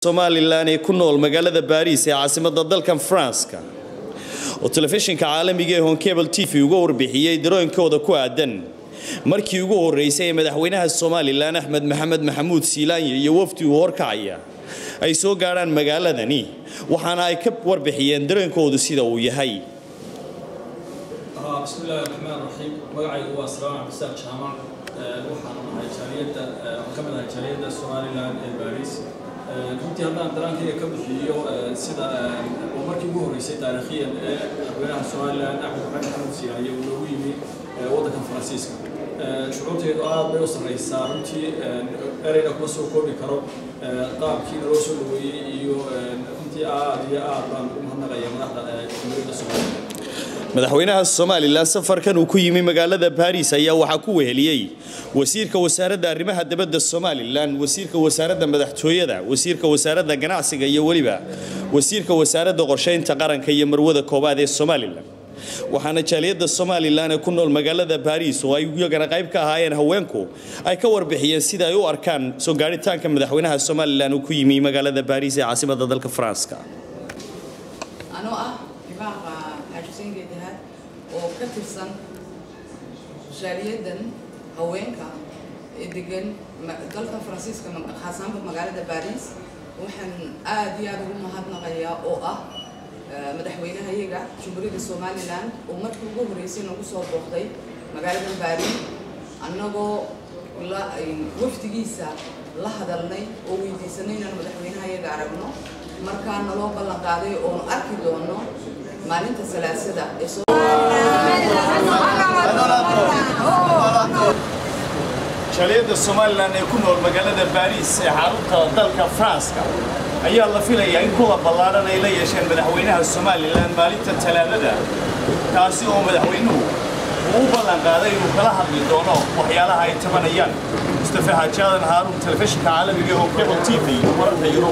Somalilan ee ku nool magaalada Paris ee caasimadda dalkan Faranska oo telefishinka caalamiga ee Horn Cable TV uga warbixiyay dareenkooda ku aadan markii ugu horeysay ee madaxweynaha Somalilan Axmed Maxamed Maxamuud Siilaanyo iyo wafdi uu horkacaya ay soo gaaraan magaaladani, waxaana ay ka warbixiyeen dareenkoodu sida uu yahay. بسم الله الرحمن الرحيم. Magacaygu waa Salmaan Cabdisaaq Jaamac. Waxaan ahay jaaliyadda, ka mid ahay jaaliyadda Somaliland ee Paris. Runtii haddaan dareenkayga ka bixiyo sida oo markii ugu horreysay taariikhiyan ee madaxweynaha Somaliland Axmed Maxamed Maxamuud Siilaanyo uu noogu yimi waddanka Faransiiska, shucuurtaydu aad bay u sarreysaa. Runtii ereyna kuma soo koobi karo qaabkii naloo soo dhaweeyey, iyo runtii aad iyo aad baan ugu mahadnaqaya madaxda Jamhuuriyadda Somaliland. Madaxweynaha Somalilan safarkan uu ku yimi magaalada Paris ayaa waxaa ku weheliyey wasiirka wasaaradda arrimaha dibadda Somalilan, wasiirka wasaaradda madaxtooyada, wasiirka wasaaradda ganacsiga iyo weliba wasiirka wasaaradda qorsheynta qaranka iyo marwada koobaad ee Somalilan. Waxaana jaaliyadda Somalilan ee ku nool magaalada Paris, oo ay iyagana qayb ka ahaayeen haweenku, ay ka warbixiyeen sida ay u arkaan soo gaaritaanka madaxweynaha Somalilan uu ku yimi magaalada Paris ee caasimadda dalka Faranska. Anoo ah Dhibaaqa Xaaji Xuseen Geedahaad oo ka tirsan jaaliyadan haweenka ee degan dalka Faransiiska, khaasaanba magaalada Paris, waxaan aad iyo aad ugu mahadnaqayaa oo ah madaxweynahayaga Jamhuuriyadda Somaliland oo markii ugu horreysay nagu soo booqday magaalada Paris, annagoo la wafdigiisa la hadalnay oo weydiisanay inaan madaxweynahayaga aragno. Markaa naloo ballan qaaday oonu arki doono maalinta Salaasada ee soo. Jaaliyadda Somalilan ee ku nool magaalada Paris ee xarunta dalka Faranska ayaa la filayaa in kulan ballaaran ay la yeesheen madaxweynaha Somalilan maalinta Talaadada, kaasi oo madaxweynuhu uu u ballan qaaday inuu kala hadli doono waxyaalaha ay tabanayaan. Mustafa Xaaji Aadan Haaruun, telefishinka caalamiga ee Horn Cable TV, wararka Yurub.